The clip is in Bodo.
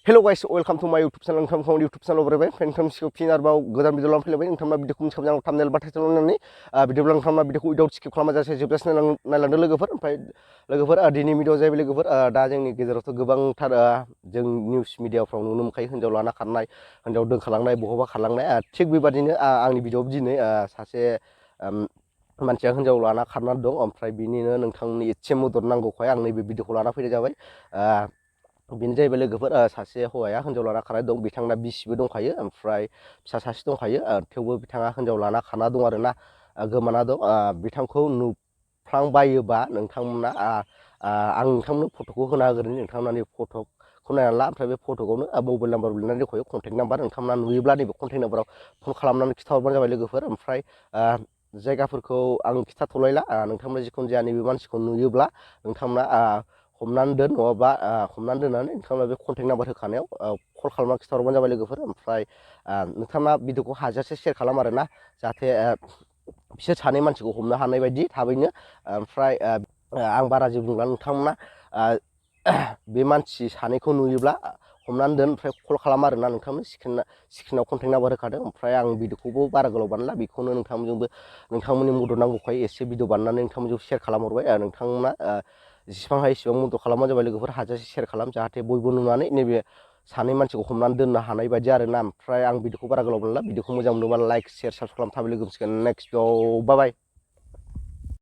Hello guys, welcome to my YouTube channel. नोंथांखौ YouTube channel बरायबाय नोंथांखौ फिन आरोबाव गोदान भिडिअ लानानै फैलायबाय नोंथाङा भिडिअखौ मोनसाबजानांगौ थाम्बनेल बा टाइटेल होनानै भिडिअब्ला नोंथाङा भिडिअखौ उइदाउट स्किप खालामाजासे जोबजासिम नायलांदो लोगोफोर ओमफ्राय लोगोफोर दिनै भिडिअ जाहैबाय लोगोफोर दा जोंनि गेजेरावथ' गोबांथार जों निउस मिडियाफ्राव नुनो मोनखायो हिन्जाव लाना खारनाय हिन्जाव दोनखारलांनाय बहाबा खारलांनाय थिग बेबादिनो आंनि भिडिअआव दिनै सासे मानसिया हिन्जाव लाना खारनानै दं ओमफ्राय बिनिनो नोंथांनि एसे मदद नांगौखाय आं नैबे भिडिअखौ लाना फैनाय जाबाय बेनो जाहैबाय लोगोफोर सासे हौवाया हिन्जाव लाना खारनाय दं बिथांना बिसिबो दंखायो ओमफ्राय फिसा सासे दंखायो थेवबो बिथाङा हिन्जाव लाना खारना दं आरोना गोमाना दं बिथांखौ नुफ्लांबायोबा नोंथांमोना आं नोंथांमोननो फट'खौ होना होग्रोनि नोंथांमोना फट'खौ नायना ला ओमफ्राय बे फट'खौनो मबाइल नाम्बार लिरनानै दोनखायो कन्टेक्ट नाम्बार नोंथांमोना नुयोब्ला नैबे कन्टेक्ट नाम्बाराव फन खालामनानै खिथाहरबानो जाबाय लोगोफोर ओमफ्राय जायगाफोरखौ आं खिथाथ'लायला नोंथांमोना जिखुनु जाया नैबे मानसिखौ नुयोब्ला नोंथांमोना हमनानै दोन नङाबा हमनानै दोननानै नोंथांमोना बे कन्टेक्ट नाम्बार होखानायाव कल खालामनानै खिथाहरबानो जाबाय लोगोफोर ओमफ्राय नोंथांमोना भिडिअखौ हाजासे शेयार खालाम आरोना जाहाथे बिसोर सानै मानसिखौ हमनो हानाय बायदि थाबैनो ओमफ्राय आं बारा जेबो बुंला नोंथांमोना बे मानसि सानैखौ नुयोब्ला हमनानै दोन ओमफ्राय कल खालाम आरोना नोंथांमोन स्क्रिनाव कन्टेक्ट नाम्बार होखादों ओमफ्राय आं भिडिअखौबो बारा गोलाव बानायला बेखौनो नोंथांमोननि मदद नांगौखाय एसे भिडिअ बानायनानै नोंथांमोनजों शेयार खालामहरबाय नोंथांमोना जेसेबां हायो एसेबां मदद खालामबानो जाबाय लोगोफोर हाजासे शेयार खालाम जाहाथे बयबो नुनानै नैबे सानै मानसिखौ हमनानै दोननो हानाय बायदि आरोना ओमफ्राय आं भिडिअखौ बारा गोलाव बानायला भिडिअखौ मोजां मोनोबा लाइक शेयार साबसक्राइब खालाम थाबै लोगो मोनसिगोन नेक्स्ट भिडिअ बाय बाय